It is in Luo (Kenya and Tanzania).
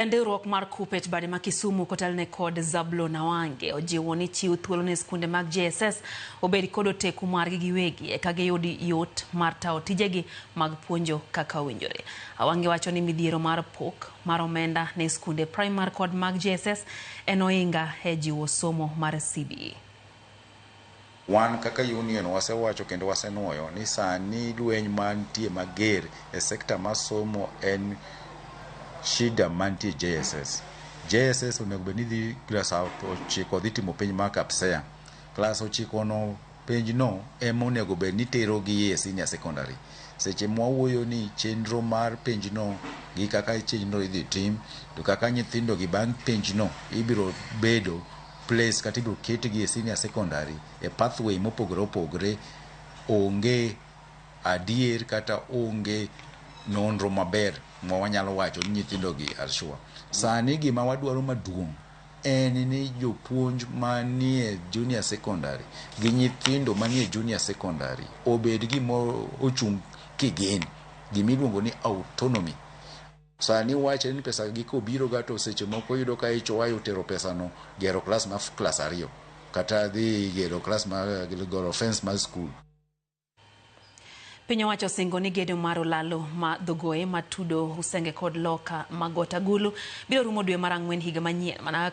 Riwruok mar KUPPET bade ma Kisumu kotelne kod Zablon Awange ojiwo ni chiw thuolo ne skunde mag JSS obed kod oteku margi giwegi eka giyud yot mar tayo tijegi mag puonjo kaka owinjore. Awange wacho ni midhiero mar pok mar omenda ne skunde primar kod mag JSS en ohinga e jiwo somo mar CBE. Wan kaka union wasewacho kendo wasenuoyo ni sani lweny mantie mager e sekta mar somo en shida mantie JSS. JSS onego bed ni dhi klas 9 dhi timo penj mar KPSEA. Klas 9 no penj no ema onego bed ni tero gi e senior secondary. Seche mwawuoyo ni chenro mar penj no gi kaka chenro idhi tim to kaka nyithindo gi bang' penj no ibiro bedo place kata ibiro ketgi e senior secondary e pathway mopogore opogore onge adier kata onge nonro maber ma wanyalo wacho ni nyithindo gi are sure. Sani gima wadwaro maduong' en ni jopuonj manie junior secondary gi nyithindo manie junior secondary obed gima ochung' kigin, gimiluongo ni autonomy. Sani wachre ni pesa gi kobiro ga to seche moko iyudo ka HOI otero pesa no gero klas ma klas 2 kata dhi gero klas ma goro fence mar skul. Piny owacho osingo ni gedo mar olalo ma Dhogoe matudo Usenge kod loka ma Got Agulu biro rumo dwe mar 4 higa manyien mana.